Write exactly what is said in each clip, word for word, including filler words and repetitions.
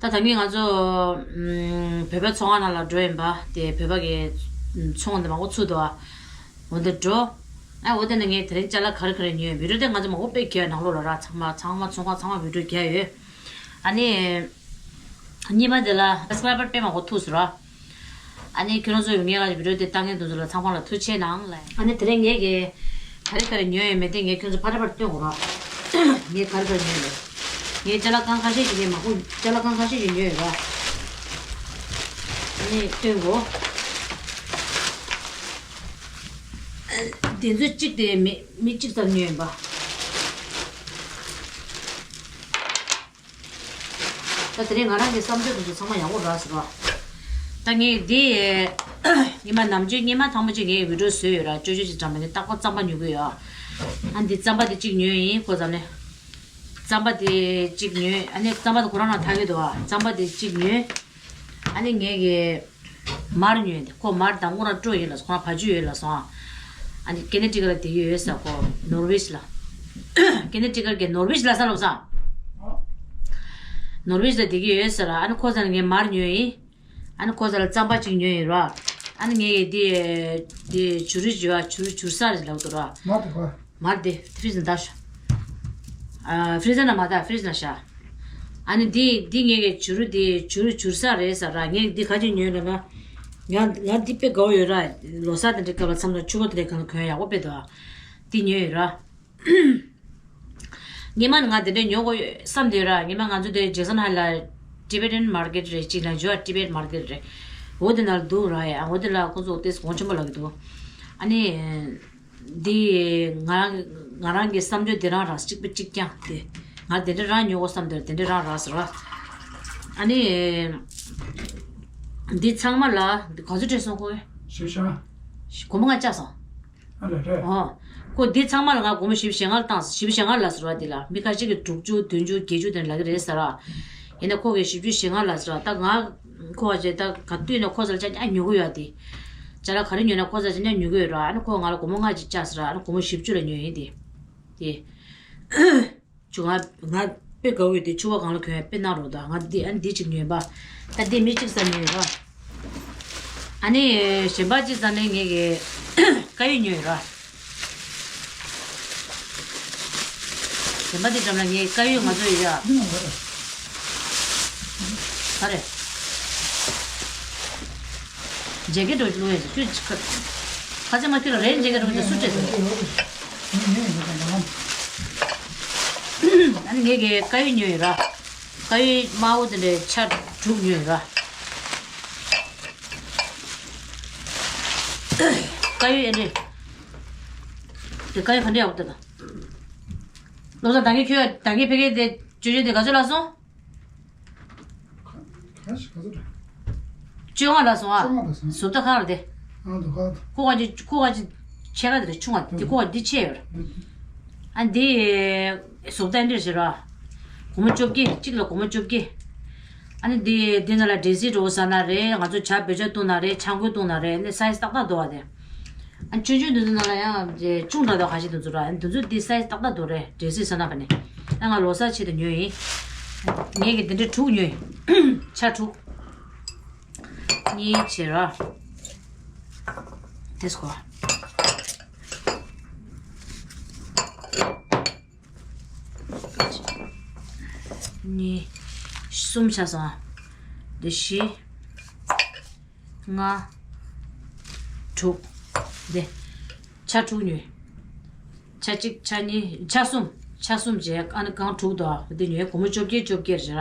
ད་ད་གིན་ང་ཚོ་ཨམ། བོད་པའི་ཚོང་ཁང་ནང་ལ་འགྲོ་ཡིན་པ། དེ་བོད་པ་གི་ཚོང་དེ་མང་པོ་ཚུད་འདུག་ཨ། འོ་འདི་འགྲོ། ཨ་འོ་དེ་ནས་ངས་དེ་རིང་ཅ་ལག་ག་རེ་ག་རེ་ཉོས་ཡོད། བི་ཌིའོ་དེ་ང་ཚོ་མང་པོ་དཔེ་རྒྱག་ནང་ལོགས་ལ་ར། ཚང་མ་ཚང་མ་ཚོང་ཁང་ཚང་མ་བི་ཌིའོ་རྒྱག་ཡོད། ཨ་ནི་གཉིས་པ་དེ་ལ་སབ་སི་ཀ་རའི་བར་དཔེ་མང་པོ་ཐུག་སོང་ར། ཨ་ནི་ཁྱོད་རང་ཚོ་ངའི་ལ་བི་ཌིའོ་དེ་ལྟ་མཁན་དེ་ཚོ་ལ་ཚང་མ་ལ་ཐུགས་རྗེ་ཆེ་གནང་ལ། ཨ་ནི་དེ་རིང་ངས་གི་ག་རེ་ག་རེ་ཉོས་ཡོད་མེད་དེ་ངས་ཁྱོད་ཚོ་ཕར་ཕར་སྟོན་དགོས་ར། ངས་ག་རེ་ག་རེ་ཉོས་ཡོད། ངས་ཅ་ལག་རྐང་ཁ་ཤས་ཤིག་ངས་མང་པོ་ཅ་ལག་རྐང་ཁ་ཤས་ཤིག་ཉོས་ཡོད་ར། ཨ་ནི་སྟོན་དགོས། དེ་ཚོ་གཅིག་དེ་མི་མི་གཅིག་ཙམ་ཉོས་ཡིན་པ། ད་དེ་རིང་ང་རང་གི་བསམ་ཚུལ་དེ་ཚོ་ཚང་མ་ཡག་པོ་རག་སོང་ར། ད་ངས་འདི་ཉི་མ་ནམ་རྒྱུན་སྔོན་མ་ཐེངས་མ་གཅིག་ངས་བི་ཌིའོ་བཟོས་ཡོད་ར། ཅོ་ཅོ་ཅིག་འདྲ་མིན་ནི་རྟག་པར་རྩམ་པ་ཉོ་གི་ཡོད། ཨ་འདི་རྩམ་པ་དེ་གཅིག་ཉོས་ཡིན་ཁོ་ཙམ་ནས། རྩམ་པ་དེ་གཅིག་ཉོས། ཨ་ནི་རྩམ་པ་དེ་ཁོ་རང་རང་འཐག་གི་འདུག་ཨ། རྩམ་པ་དེ་གཅིག་ཉོས། ཨ་ནི་ངས་གི་མར་ཉོས་ཏེ། ཁོ་མར་དང་སྔོ་ར་སྤྲོ་ཡིན་ལ་སོང་། ཁོ་རང་བ་ཕྱུགས་ཡོད་ལ་སོང་། ཨ་ནི་ཀེ་ནེ་ཊི་ཀཊ་ལ་བསྡད་ཀྱི་ཡོད་ས། ཁོ་ནོར་ཝེ་ཇི་ལ། ཀེ་ནེ་ཊི་ཀཊ་གི་ནོར་ཝེ་ཇི་ལ་ས་ལོ་ས། ནོར་ཝེ་ཇི་ལ་བསྡད་ཀྱི་ཡོད་ས་ར། ཨ་ནི་ཁོ་ས་ནས་ངས་མར་ཉོས་ཡིན། ཨ་ནི་ཁོ་ས་ལ་རྩམ་པ་གཅིག་ཉོས་ཡིན་ར། ཨ་ནི་ངས་དེ་དེ་བྱུ་རུ་བྱུ་བ་བྱུ་རུ་བྱུར་ས་རེད་ལབ་འདུག་ར། མར་དེ་ཁོ། མར་དེ་ཕི་རིཇ་ནང་བཏང་ཤག་ཨ་ཕི་རི་ཛར་ནང་མ་བཏང་། ཕི་རིཇ་ནང་བཞག་ཨ་ནི་འདི་འདི་ངས་གི་བྱུ་རུ་དེ་བྱུ་རུ་བྱུར་ས་རེད་ཟེར་ར། ངས་འདི་ག་ཅིག་ཉོས་ལབ་ན། ང་ང་འདི་དཔེ་དགའ་བོ་ཡོད་ར། ལོ་གསར་དེ་འདྲའི་སྐབས་ལ་མཚམས་ལ་ཕྱུ་པ་དེ་འདྲའི་གང་ལ་གོན་ཡག་པོ་དཔེ་འདུག་ཨ། འདི་ཉོས་ཡོད་ར། སྔོན་མ་ནས་ང་དེ་འདྲའི་ཉོ་དགོས་བསམ་བསྡད་ཡོད་ར། སྔོན་མ་ང་ཚོ་དེ་ཇེག་སན་ཧའེཊ་ལ་ཊི་བེ་ཊན་མར་ཀེཊ་རེད། ཅིག་ན་ཇོ་ཊི་བེ་ཊན་མར་ཀེཊ་རེད། འོ་དེ་ནང་ལ་འདུག་ར། ཡ་འོ་དེ་ལ་ཁོ་ཚོ་ཏོག་ཙམ་གོང་ཆེན་པོ་ལབ་ཀྱི་འདུག་ཨ་ནི། འདི་ང་རང་ང་རང་གི་བསམ་ཚུལ་འདི་རང་རག་གཅིག་པ་གཅིག་རྐྱང་དེ། ང་དེ་འདྲ་རང་ཉོ་དགོས་བསམ་དེར་དེ་འདྲ་རང་རག་ཟེར་བ། ཨ་ནི། འདི་ཚང་མ་ལ་འདི་ག་ཚོད་སྤྲད་སོང་ཁོས། བཞི་བཅུ། སྒོར་མོ་ལྔ་བཅག་སོང་། ཨ་ལས་རེད། ཨོ། ཁོ་འདི་ཚང་མ་ལ་ང་སྒོར་མོ་བཞི་བཅུ་ཞེ་ལྔ་བཏང་། བཞི་བཅུ་ཞེ་ལྔ་ལ་ཟེར་བ་འདི་ལ་མི་ཁ་ཅིག་གིས་དྲུག་ཅུ་བདུན་ཅུ་བརྒྱད་ཅུ་དེ་འདྲ་ལབ་ཀྱི་རེད་ཟེར་བ། ཡིན་ན་ཁོ་གིས་བཞི་བཅུ་ཞེ་ལྔ་ལ་ཟེར་བ། ད་ང་ཁོ་བ་ཅེ་ད་ག་དུས་ན་ཁོ་ཚོ་ལ་ཅ་ཉ་ཉོ་གི་ཡོད་དེ། ཅ་ལག་ག་རེ་ཉོས་ན་ཁོ་ཚོ་ཅ་ཉ་ཉོ་གི་ཡོད་ར། ཨ་ནི་ཁོ་ང་ལ་སྒོར་མོ་ལྔ་ཅིག་བཅག་ཟེར་ར། ཨ་ནི་སྒོར་མོ་བཞི་བཅུ་ལ་ཉོས་ཡིན་དེ། དེ། ཅུ་ང་ང་དཔེ་དགའ་བོ་ཡོད་དེ། ཕྱུ་པ་གང་ལ་གོན་ཡ་དཔེ་གནང་རོགས་དང་། ང་འདི་ཨ་ནི་འདི་གཅིག་ཉོས་པ། ད་འདི་མི་གཅིག་ཙམ་ཉོས་ར། ཨ་ནི་གཞན་པ་གཅིག་ཙམ་ནས་ངས་ཀྱི་དཀར་ཡོལ་ཉོས་ར། གཞན་པ་དེ་འགྲམ་ལ་ངས་དཀར་ཡོལ་ང་ཚོ་ཡོད་ཡ། ག་རེ། ཇེ་ཀེ་ཊི་འགྲོ་བླུག་ཡ་ཅིག་ཁ་ཚེ་མ་ཁྱོད་ལ་རེན་ཇེ་ཀེ་ཊི་འགྲོ་ཅིག་སུ་སྤྲད་སོང་། ཨ་ནི་ངས་ཀྱི་དཀར་ཡོལ་ཉོས་ཡོད་ར། དཀར་ཡོལ་དམར་པོ་དེ་འདྲའི་ཆ་དྲུག་ཉོས་ཡོད་ར། དཀར་ཡོལ་ཨེ་འདྲ། དེ་དཀར་ཡོལ་ག་འདྲ་ཡག་པོ་འདུག་ད། བློ་བཟང་ད་གིན་ཁྱོད་ད་གིན་ཕ་གིར་དེ་ཅོ་ཅོ་དེ་ག་ཚོད་ལ་སོང་། ག་ཞིག་ག་ཚོད་རེད། བཅོ་ལྔ་ལ་སོང་ཨ། བཅོ་ལྔ་ལ་སོང་། བཟོ་ལྟ་ཁང་རེད་དེ། ཨ་འདུག་ག་ཁོ་ག་ཅི་ཁོ་ག་ཅི་ཆེ་ག་དེ་རེད། ཆུང་བ་དེ་ཁོ་ག་འདི་ཆེ་ཡོད་རེད། ཨ་འདི་བཟོ་ལྟ་འདི་རེད་ཟེར་ར། སྒོར་མོ་བཅོ་བརྒྱད། གཅིག་ལ་སྒོར་མོ་བཅོ་བརྒྱད། ཨ་ནི་འདི་འདི་ནང་ལ་འདྲེ་སི་འགྲོ་ས་ན་རེད། ང་ཚོ་ཇ་བེ་ཇ་བཏུང་ན་རེད། ཆང་ཁོལ་བཏུང་ན་རེད། ཨ་ནི་སའི་ཛི་ཏག་ཏག་འདུག་བ་དེ། ཨ་ཆུང་ཆུང་འདི་ཚོ་ནང་ལ་ཡང་ཅུང་འདྲ་འདྲ་ཁ་ཤས་འདི་ཚོ་ར། ཨ་འདི་ཚོ་འདི་སའི་ཛི་ཏག་ཏག་འདུག་རེད། འདྲེ་སི་ས་ན་བ་ནི། ཨ་ང་ལོ་གསར་ཆེད་དུ་ཉོས་ཡིན། ངས་ཀྱི་འདི་འདྲ་དྲུག་ཉོས་ཡིན། ཆ་དྲུག་གཉིས་བྱེད་ར། དེ་སྐོར། གཉིས། གསུམ་ཆ་སོང་། འདི་བཞི། ལྔ། དྲུག་འདི། ཆ་དྲུག་ཉོས། ཆ་གཅིག་ཆ་གཉིས། ཆ་གསུམ། ཆ་གསུམ་བྱས། ཨ་ནི་རྐང་དྲུག་འདུག་འདི་ཉོས། སྒོར་མོ་བཅོ་བརྒྱད་བཅོ་བརྒྱད་རེད་ར།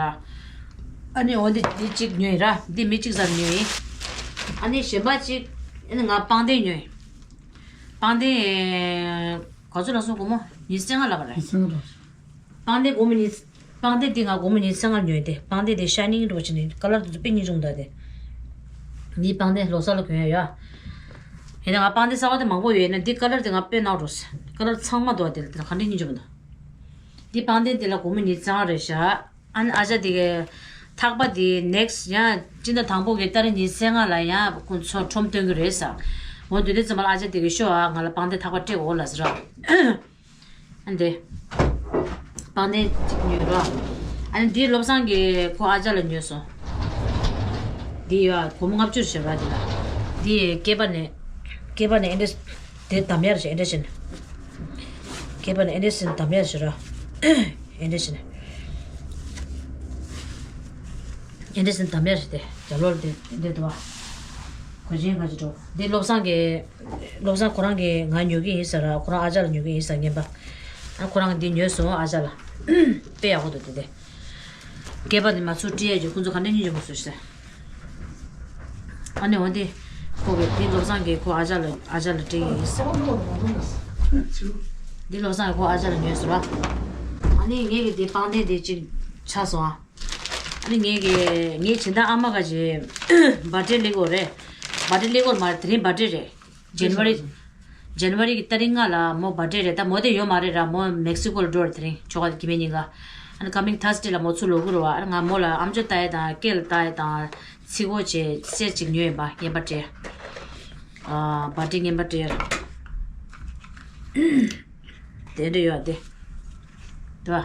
ཨ་ནི་འོ་འདི་འདི་གཅིག་ཉོས་ར། འདི་མི་གཅིག་ཙམ་ཉོས་ཡིན། ཨ་ནི་གཞན་པ་གཅིག་ཨ་ནི་ང་པང་གདན་ཉོས་ཡིན། པང་གདན་ག་ཚོད་ལ་སོང་། སྒོར་མོ་ཉི་ཤུ་རྩ་ལྔ་ལབ་པ་རེད། ཉི་ཤུ་རྩ་ལྔ་ལ། པང་གདན་སྒོར་མོ་ཉི། པང་གདན་འདི་ང་སྒོར་མོ་ཉི་ཤུ་རྩ་ལྔར་ཉོས་ཏེ། པང་གདན་འདི་ཤ་ནིང་འགྲོ་བྱས་ནས་ཀ་ལར་འདི་ཚོ་དཔེ་སྙིང་རྗེ་མོ་འདུག་སྟེ། འདི་པང་གདན་ལོ་གསར་ལ་གོན་ཡ་ཡོད། ཡིན་ན་ང་པང་གདན་གསར་པ་དེ་མང་པོ་ཡོད། ཡིན་ན་འདི་ཀ་ལར་དེ་ང་དཔེ་གནང་རོགས། ཀ་ལར་ཚང་མ་འདུག་སྟེ། དེ་ག་འདྲ་སྙིང་རྗེ་མོ་འདུག་འདི་པང་གདན་འདི་ལ་སྒོར་མོ་ཉི་ཤུ་རྩ་ལྔ་རེད་ཤག་ཨ་ནི་ཨ་ཅག་དེ་གི་ཐག་པ་དེ་ནེག་སི་ཡང་སྤྱི་ཟླ་དང་པོ་གི་ཏ་རིག་ཉི་ཤུ་རྩ་ལྔ་ལ་ཡང་ཁོང་ཚོ་ཁྲོམ་སྟོན་གི་རེད་ཟེར། འོ་དེ་དུས་ཙམ་པ་ལ་ཨ་ཅག་དེ་གི་ཤོག་ཨ། ང་ལ་པང་གདན་ཐག་པ་སྤྲད་དགོས་ལབ་ཟེར་ར། ཨ་འདི། པང་གདན་གཅིག་ཉོས་ར། ཨ་ནི་འདི་བློ་བཟང་གིས་ཁོ་ཨ་ཅག་ལ་ཉོས་སོང་། འདི་ཡ་སྒོར་མོ་ལྔ་བཅུ་བྱེད་པ་འདི་ལ། འདི་སྐེད་པ་ནས། སྐེད་པ་ནས་ཨེ་འདྲས། དེ་འདམ་ཡར་བྱེད་ཨེ་འདྲས་བྱེད་ནས། སྐེད་པ་ནས་ཨེ་འདྲས་བྱེད་འདམ་ཡར་བྱེད་ར། ཨེ་འདྲས་བྱེད་ནས། ཨེ་འདྲས་བྱེད་འདམ་ཡར་བྱེད་དེ་རྒྱབ་ལོགས་དེ་འདྲས་འདུག་བ། གོས་ཆེན་ག་ཅིག་འགྲོ། འདི་བློ་བཟང་གིས། བློ་བཟང་ཁོ་རང་གིས་ང་ཉོ་གི་ཡིན་ཟེར་ར། ཁོ་རང་ཨ་ཅག་ལ་ཉོ་གི་ཡིན་ཟེར་རྔན་པ། ཨ་ཁོ་རང་གིས་འདི་ཉོས་སོང་ཨ་ཅག་ལ། དཔེ་ཡག་པོ་འདུག་དེ་དེ། སྐེད་པ་འདི་མ་ཚུར་དཀྲིས་ཡས་ཀྱི་ཁོང་ཚོ་ག་འདྲ་སྙིང་རྗེ་མོ་བཟོས་ཤག་ཨ་ནི་འོ་འདི། ཁོ་གིས་འདི་བློ་བཟང་གིས་ཁོ་ཨ་ཅག་ལ་ཨ་ཅག་ལ་སྤྲད་ཀྱི་ཡིན་ཟེར། འདི་བློ་བཟང་གིས་ཁོ་ཨ་ཅག་ལ་ཉོས་ཟེར་བ། ཨ་ནི་ངེད་ཀྱི་འདི་པང་གདན་འདི་གཅིག་ཆག་སོང་ཨ། ཨ་ནི་ངེད་ཀྱི་ངའི་སྦྱིན་བདག་ཨ་མ་ག་ཅིག་བར་ཐི་ཌེ་སླེབས་ཀྱི་ཡོད་རེད། བར་ཐི་ཌེ་སླེབས་ཀྱི་ཡོད་མ་རེད། དེ་རིང་བར་ཐི་ཌེ་རེད། ཇན་ཝ་རི། ཇན་ཝ་རི་གི་ཏ་རིག་ལྔ་ལ་མོ་བར་ཐི་ཌེ་རེད། ད་མོ་དེ་ཡོད་མ་རེད་ར། མོ་མེག་སི་ཀོ་ལ་འགྲོ་རེད། དེ་རིང་ཆོ་ག་དེ་གི་མེད་ཉིན་ཀ་ཨ་ནི་ཀ་མིང་ཐར་སི་ཌེ་ལ་མོ་ཚུར་ལོག་གི་རེད་བ། ཨ་ནི་ང་མོ་ལ་ཨམ་ཅོག་ལྟ་ཡས་དང་སྐེ་ལ་ལྟ་ཡས་དང་ཚིག་གོ་བྱས་སེར་ཅིག་ཉོས་ཡིན་པ། རྔན་པ་སྤྲད། ཨ་བར་ཐི་ཌེ་རྔན་པ་སྤྲད། དེ་འདྲ་ཡོད་དེ། དེ་བ།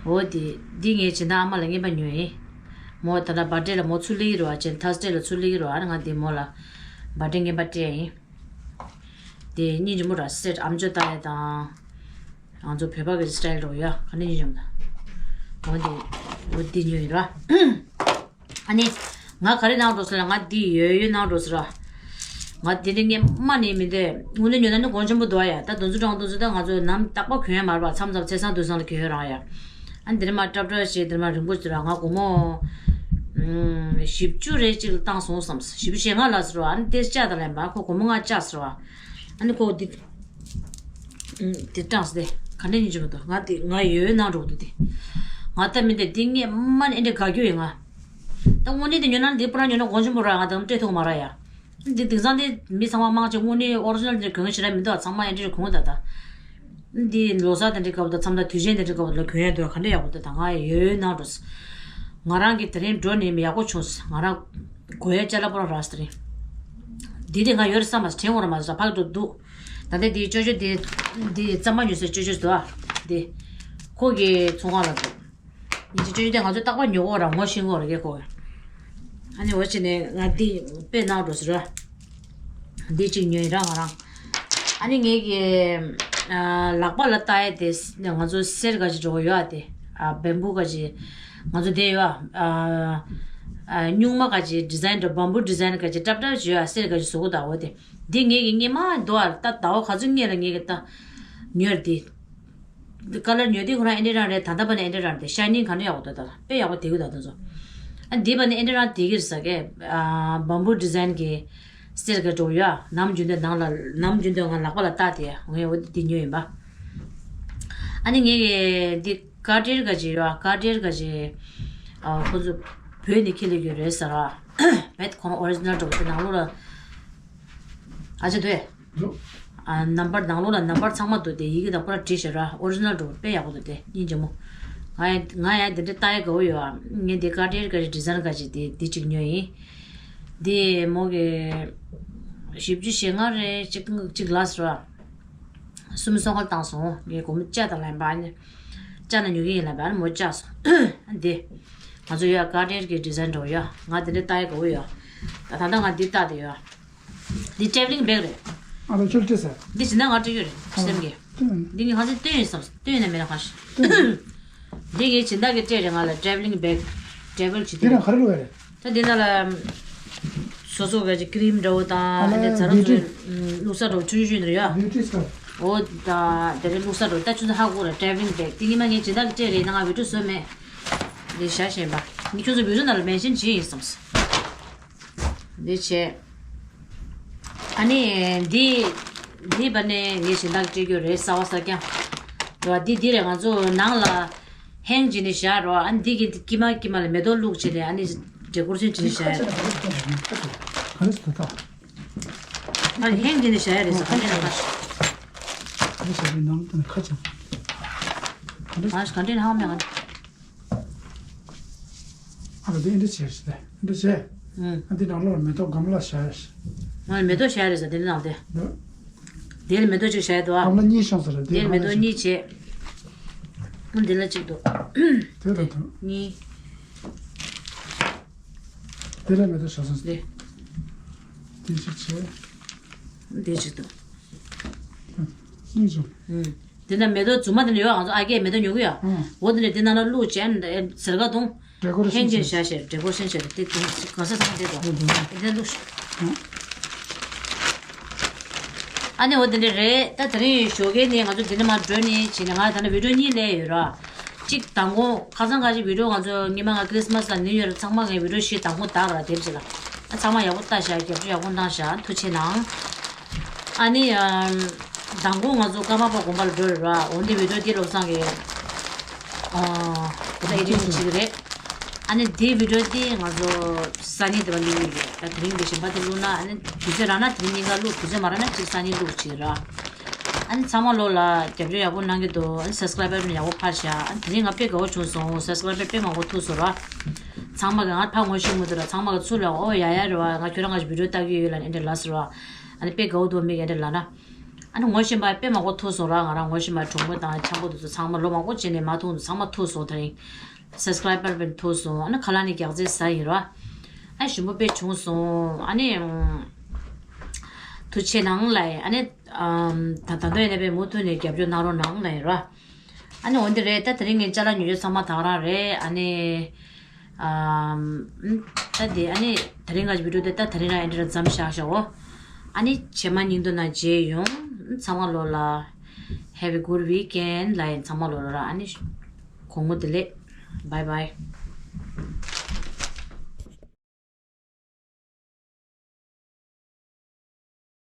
འོ་དེ། འདི་ངའི་སྦྱིན་བདག་ཨ་མ་ལ་རྔན་པ་ཉོས་ཡིན། མོ་ད་ལྟ་བར་ཐི་ཌེ་ལ་མོ་ཚུར་སླེབས་ཀྱི་རེད་བ། ཇན་ཐར་སི་ཌེ་ལ་ཚུར་སླེབས་ཀྱི་རེད་བ། ཨ་ནི་ང་འདི་མོ་ལ་བར་ཐི་ཌེ་རྔན་པ་སྤྲད་ཡིན། དེ་སྙིང་རྗེ་མོ་ར། སེར་ཨམ་ཅོག་ལྟ་ཡས་དང་། ང་ཚོ་བོད་པ་གི་སི་ཊལ་འདྲ་བོ་ཡ། ག་ནས་སྙིང་རྗེ་མོ་ད། འོ་དེ། འོ་དེ་ཉོས་ཡིན་ར། ཨ་ནི། ང་ག་རེ་གནང་འགྲོ་ཟེར་ལ། ང་འདི་ཡོད་ཡོད་གནང་འགྲོ་ཟེར་ར། ང་འདི་འདྲ་སྔོན་མ་ནས་མི་འདོད། དངོས་གནས་ཉོ་ན་ནི་གོང་ཆེན་པོ་འདུག་ཨ་ཡ། ད་དུང་ཚོད་དྲང་དུང་ཚོད་ད་ང་ཚོ་ནམ་རྟག་པར་གྱོན་ཡ་མ་རེད་པ། མཚམས་མཚམས་ཚེས་བཟང་དུས་བཟང་ལ་གྱོན་ཡོད་རང་ཡ། ཨ་འདི་ནས་མར་ཀྲབ་ཀྲབ་བྱས་འདི་ནས་མར་རིང་པོ་ཟེར་ར། ང་སྒོར་མོ་ཨུམ་བཞི་བཅུ་རེ་གཅིག་ལ་བཏང་སོང་བསམ། བཞི་བཅུ་ཞེ་ལྔ་ལ་ཟེར་བ། ཨ་ནི་དེ་བཅག་ད་ལན་པ། ཁོ་སྒོར་མོ་ལྔ་བཅག་ཟེར་བ། ཨ་ནི་ཁོ་འདི་ཨུམ་དེ་སྤྲངས་སེ་ག་འདྲ་སྙིང་རྗེ་མོ་འདུག་ང་དེ་ང་ཡོད་ཡོད་གནང་འགྲོ་གི་འདུག་དེ། ང་ད་མི་འདོད། དེ་སྔོན་མ་ནས་ཨེ་འདྲ་དགའ་རྒྱུ་ཡིན་ང་། ད་དངོས་གནས་དེ་ཉོ་ན་འདི་པུ་ར་ཉོ་ན་གོང་ཆེན་པོ་ར། ང་དང་སྤྲད་ཐུབ་མ་ར་ཡ། འདི་དེང་སང་འདི་མི་ཚང་མ་མང་ཆེ་དངོས་གནས་ཨོ་རི་ཇི་ནལ་འདི་གོན་ཞེ་དྲག་མི་འདུག་ཚང་མ་ཨེ་འདྲ་གོན་ད་ད། འདི་ལོ་གསར་དེ་འདྲའི་སྐབས་དང་མཚམས་དང་དུས་ཆེན་དེ་འདྲའི་སྐབས་ལ་གོན་ཡ་འདུག་ག་འདྲ་ཡག་པོ་འདུག་ད་ང་ཡོད་ཡོད་གནང་འགྲོ། ང་རང་གི་དེ་རིང་འགྲོ་ནས་མི་ཡག་པོ་བྱུང་། ང་རང་གོན་ཡ་ཅ་ལག་པོ་རང་རག་སོང་དེ་རིང་། འདི་དེ་ང་ཡོད་རེད་བསམ་པ་དྲན་འོང་ར་མ་ཟ་ཕག་ཏུ་འདུག་ད་ལྟ་དེའི་ཅོ་ཅོ་དེ་དེ་རྩམ་པ་ཉོས་སའི་ཅོ་ཅོ་འདུག་ཨ། དེ་ཁོ་གི་ཚོང་ཁང་ལ་འདུག་ཡིན་གཅིག་ཅོ་ཅོ་དེ་ང་ཚོ་རྟག་པར་ཉོ་གོ་ར་ངོ་ཤེས་གོ་ར་གེ་ཁོ། ཨ་ནི་འོ་ཅི་ནས་ང་འདི་དཔེ་གནང་འགྲོ་ཟེར་ར། འདི་གཅིག་ཉོས་ར་ང་རང་། ཨ་ནི་ངེད་ཀྱི་ཨ་ལག་པ་ལ་བཏགས་ཡས་དེ་ང་ཚོ་གསེར་ག་ཅིག་འགྲོ་གི་ཡོད་ཨ། དེ་ཨ་བེམ་བུ་ག་ཅིག་ང་ཚོ་དེ་ཡོད་ཨ། ཨ་ཨ་སྨྱུག་མ་ག་ཅིག་ཌི་ཛའིན་འདྲ་བེམ་བུ་ཌི་ཛའིན་ག་ཅིག་ཏྲབ་ཏྲབ་ཅིག་ཡོད་ཨ། གསེར་ག་ཅིག་བཟོ་གི་འདུག་འོ་དེ། འདི་ངེད་ཀྱི་སྔོན་མ་འདུག་ཨ། ད་ཟླ་བ་ག་ཚོད་སྔོན་ལ་ངེད་ཀྱི་ད་ཉོས་ར་དེ། འདི་ཀ་ལར་ཉོས་དུས་ཁོ་རང་ཨེ་འདྲ་རང་རེད། ད་ལྟ་བ་ནི་ཨེ་འདྲ་རང་རེད། ཤའི་ནིང་ག་འདྲ་ཡག་པོ་འདུག་ད་དཔེ་ཡག་པོ་བསྡད་ཀྱི་འདུག་དེ་ཚོ། ཨ་འདི་བ་ནི་ཨེ་འདྲ་རང་བསྡད་ཀྱི་རེད་ཟེར་གི། ཨ་བེམ་བུ་ཌི་ཛའིན་གྱི་གསེར་གྱི་འགྲོ་ཡ། ནམ་རྒྱུན་དུ་ནང་ལ་ནམ་རྒྱུན་དུ་ང་ལག་པ་ལ་བཏགས་དེ་ངས་འོ་འདི་ཉོས་ཡིན་པ། ཨ་ནི་ངས་ཀྱི་འདི་ཀ་ཊེར་ག་ཅིག་ཡོད་ཨ། ཀ་ཊེར་ག་ཅིག་ཨ་ཁོ་ཚོ་བོད་ནས་ཁྱེར་སླེབས་ཡོད་རེད་ཟེར་ཨ། བེད་ཁོ་རང་ཨོ་རི་ཇི་ནལ་འགྲོ་གི་དེ་ནང་ལོགས་ལ་ཨ་ཅེ་འདུག་ཨེ། འདུག་ཨ་ནམ་བར་ནང་ལོགས་ལ་ནམ་བར་ཚང་མ་འདུག་སྟེ་ཡི་གེ་དང་པུ་ར་བྲིས་བཞག་ར། ཨོ་རི་ཇི་ནལ་འདྲ་པོ་དཔེ་ཡག་པོ་འདུག་སྟེ་སྙིང་རྗེ་མོ། ང་ཡང་ང་ཡང་འདི་འདྲ་ལྟ་ཡ་དགའ་པོ་ཡོད་ཨ། ངས་འདི་ཀ་ཊེར་ག་རེ་ཌི་ཛའིན་ག་ཅིག་དེ་འདི་གཅིག་ཉོས་ཡིན། འདི་མོ་གི་བཞི་བཅུ་ཞེ་ལྔ་རེ་གཅིག་གཅིག་ལ་ཟེར་བ། སུམ་སོ་ཁ་བཏང་སོང་། ངས་སྒོར་མོ་བཅའ་དང་ལན་པ་ནི། བཅའ་ན་ཉོ་གི་ཡིན་ལ་བར་མོ་བཅའ་སོང་། འདི་ང་ཚོ་ཡོད་ཀ་ཊེར་གི་ཌི་ཛའིན་འདྲ་པོ་ཡོད། ང་འདི་འདྲ་ལྟ་ཡ་དགའ་པོ་ཡོད། ད་ད་ལྟ་ང་འདི་ལྟ་དེ་ཡོད། འདི་ཊྲེ་ཝེ་ལིང་བེག་རེད། ཨ་ལོ་ཁྱོད་སྤྲད་ཟེར། འདི་ཇི་ལྟར་ང་སྤྲད་རྒྱུ་རེད་སེམས་ཀྱི། ཨ་ལོ་འདི་ངས་ཁ་སང་སྟོན་ཡིན་བསམ། སྟོན་ཡིན་ན་མེད་ན་ཁ་ཤས། འདི་ངས་སྦྱིན་བདག་གིས་སྤྲད་རེད་ང་ལ། ཊྲེ་ཝེ་ལིང་བེག་ཊྲེ་ཝེལ་བྱེད་དེ་དུས། ནང་ག་རེ་བླུགས་ཡ་རེད། ད་འདི་ནང་ལ་སོ་སོ་ག་ཅིག་ཀི་རིམ་འདྲ་པོ་དང་ཨ་ནི་ཛ་ར་ཛུ་རེ་བླུགས་ས་འདྲ་པོ་ཆུང་ཆུང་ཆུང་འདྲ་ཡོད། འོ་ད་དེ་རེད་བླུགས་ས་འདྲ་པོ་ད་ཆུ་ཚོད་ཧ་གོ་རེད། ཊྲེ་ཝེ་ལིང་བེག་འདི་ངས་མ་ངས་སྦྱིན་བདག་གིས་སྤྲད་རེད། ན་ང་བི་ཌི་ཡོ་བཟོས་མེད། འདི་བཞག་བཞིན་པ་ངས་ཁྱོད་ཚོ་བི་ཌི་ཡོ་ནང་ལ་མེན་ཤན་བྱས་ཡིན་བསམ། འདི་བྱས། ཨ་ནི་འདི་འདི་བ་ནས་ངས་སྦྱིན་བདག་སྤྲད་རྒྱུ་རེད། གསར་པ་གསར་རྐྱང་རེད་བ། འདི་འདི་རེད། ང་ཚོ་ནང་ལ་ཧེང་བྱས་ནས་བཞག་རོགས། ཨ་ནི་འདི་གི་དཀྱིལ་མ་དཀྱིལ་མ་ལ་མེ་ཏོག་བླུགས་བྱས་ནས་ཨ་ནི་ཌེ་ཀོ་རེ་ཤན་བྱས་ནས་བཞག་ཡ་རེད། ག་རེ་ཟེར་ད། ཨ་ནི་ཧེང་བྱས་ནས་བཞག་ཡ་རེད་ཟེར། ག་འདྲ་ན་ཁ་ཤས། ག་རེ་ཟེར་ནང་དུ་ཁ་ཆེ། ག་འདྲ་ན་ཧ་མ་ག་འདྲ། ཨ་ལ་དེ་འདི་བྱས་ཤི་དེ་འདི་བྱས། ཨ་འདི་ནང་ལོགས་ལ་མེ་ཏོག་སྒམ་ལ་བཞག་ཡ་ཤི། ང་ལ་མེ་ཏོག་བཞག་ཡ་རེད་ཟེར་དེ་འདི་ནང་དེ། འདུག་དེ་ལ་མེ་ཏོག་གཅིག་བཞག་ཡོད་དོ། ཨ་མ་གཉིས་བྱུང་ཟེར་རེད། དེ་ལ་མེ་ཏོག་གཉིས་བྱས། ཨ་འདི་ལ་གཅིག་འདུག་དེ་ལ་དང་། གཉིས། དེ་ལ་མེ་ཏོག་བཞག་སོང་ཟེར། དེ་གཅིག་བྱས། དེ་གཅིག་འདུག་གཉིས་བྱུང་། ཨུམ། དེ་ན་མེ་ཏོག་རྫུན་མ་དེ་ནས་ཡོད། ང་ཚོ་ཨ་ཀས་མེ་ཏོག་ཉོ་གི་ཡོད། ཨུམ། འོ་དེ་ནས་དེ་ནང་ལ་བླུགས་བྱས་ཟེར་ག་དུང་། ཌེ་ཀོ་རེ་ཤན་ཧེང་ཅན་བྱས། བྱ་ཞེས་ཌེ་ཀོ་རེ་ཤན་བྱས་ཏེ་དུང་ག་ས་ཚང་དེ་དང་། ཨུམ། དེ་ནས་བླུགས། ཨ་ནི་འོ་དེ་འདྲ་རེད། ད་དེ་རིང་ཞོགས་ཀས་ནས་ང་ཚོ་འདི་ནས་མར་འགྲོ་ནས་བྱས་ནས་ང་ད་ནི་བི་ཌིའོ་གཉིས་སླེབས་ཡོད་ར། གཅིག་མདང་དགོང་ཁ་སང་ཁ་ཅིག་བི་ཌིའོ་ང་ཚོ་སྔོན་མ་ང་ཁྲི་སི་མ་སི་དང་ནིའུ་ཡར་ཚང་མ་ངའི་བི་ཌིའོ་བཞི་མདང་དགོང་དག་ར་དེབ་ཅིག་ལ། ཨ་ཚང་མ་ཡག་པོ་ལྟ་ཤག་རྒྱབ་སྐྱོར་ཡག་པོ་གནང་ཤག་ཐུགས་རྗེ་གནང་། ཨ་ནི་ཨམ། མདང་དགོང་ང་ཚོ་ཀརྨ་པ་དགོན་པ་ལ་འགྲོ་རེད་ར། འོ་འདི་བི་ཌིའོ་འདི་བློ་བཟང་གིས་ཨ་ད་ཨེ་ཌི་ཊིང་བྱེད་ཀྱི་རེད། ཨ་ནི་འདི་བི་ཌིའོ་འདི་ང་ཚོ་སང་ཉིན་དེ་བ་བླུག་ཡོད་རེད། ད་དེ་རིང་གི་གཞན་པ་དེ་བླུག་ན་ཨ་ནི་དུས་ཚོད་རག་ན་དེ་རིང་གཉིས་ཀ་བླུག་དུས་ཚོད་མ་རག་ན་གཅིག་སང་ཉིན་བླུག་བྱེད་ར། ཨ་ནི་ཚང་མ་ལོ་ལ་རྒྱབ་སྐྱོར་ཡག་པོ་གནང་གི་འདུག་ཨ་ནི་སབ་སི་ཀ་རའི་བར་ཡག་པོ་འཕར་ཤག་ཨ་ནི་དེ་རིང་ང་དཔེ་དགའ་བོ་བྱུང་སོང་། སབ་སི་ཀ་རའི་བར་དཔེ་མང་པོ་ཐུག་སོང་ར། ཚང་མ་གི་ང་ཕར་ངོ་ཤེས་མི་འདུག་ར། ཚང་མ་གི་ཚུར་ལ་ཨོ་ཡ་ཡ་རེད་བ། ང་ཁྱོད་རང་ང་ཞིག་བི་ཌིའོ་ལྟ་གི་ཡོད་ལ་ཨེ་འདྲ་ལ་ཟེར་བ། ཨ་ནི་དཔེ་དགའ་བོ་འདུག་མི་གི་ཨེ་འདྲ་ལ་ན། ཨ་ནི་ངོ་ཤེས་པ་དཔེ་མང་པོ་ཐུག་སོང་ར། ང་རང་ངོ་ཤེས་པ་གྲོགས་མོ་དང་འཆམ་པོ་དེ་ཚོ་ཚང་མ་ལོ་མང་པོ་བྱས་ནས་མ་མཐོང་དུས་ཚང་མ་ཐུག་སོང་། དེ་རིང་སབ་སི་ཀ་རའི་བར་ཐུག་སོང་། ཨ་ནི་ཁ་ལག་ནི་རྒྱག་རྩེ་ཟ་ཡིན་ར། ཨ་ཞིམ་པོ་དཔེ་བྱུང་སོང་། ཨ་ནི་ཐུགས་རྗེ་གནང་ལ། ཨ་ནི་ད་ད་དུང་ཡིན་ན་དཔེ་མུ་མཐུད་ནས་རྒྱབ་སྐྱོར་གནང་རོགས་གནང་ལ་ཡིན་ར། ཨ་ནི་འོན་ཏེ་རེད། ད་དེ་རིང་ངའི་ཅ་ལག་ཉོ་རྒྱུ་ཚང་མ་ད་ག་རང་རེད། ཨ་ནི་ཨམ། ད་དེ་ཨ་ནི་དེ་རིང་ང་ཚོ་བི་ཌིའོ་དེ་ད་དེ་རིང་ལ་ཨེ་འདྲ་མཚམས་བཞག་བཞག་འོ། ཨ་ནི་རྗེས་མ་སྙིང་དོན་ན་མཇལ་ཡོང་། ཚང་མ་ལོ་ལ་Have a good weekend ལ་ཡིན། ཚང་མ་ལོ་ལ་ར། ཨ་ནི་དགོང་མོ་བདེ་ལེགས། Bye bye.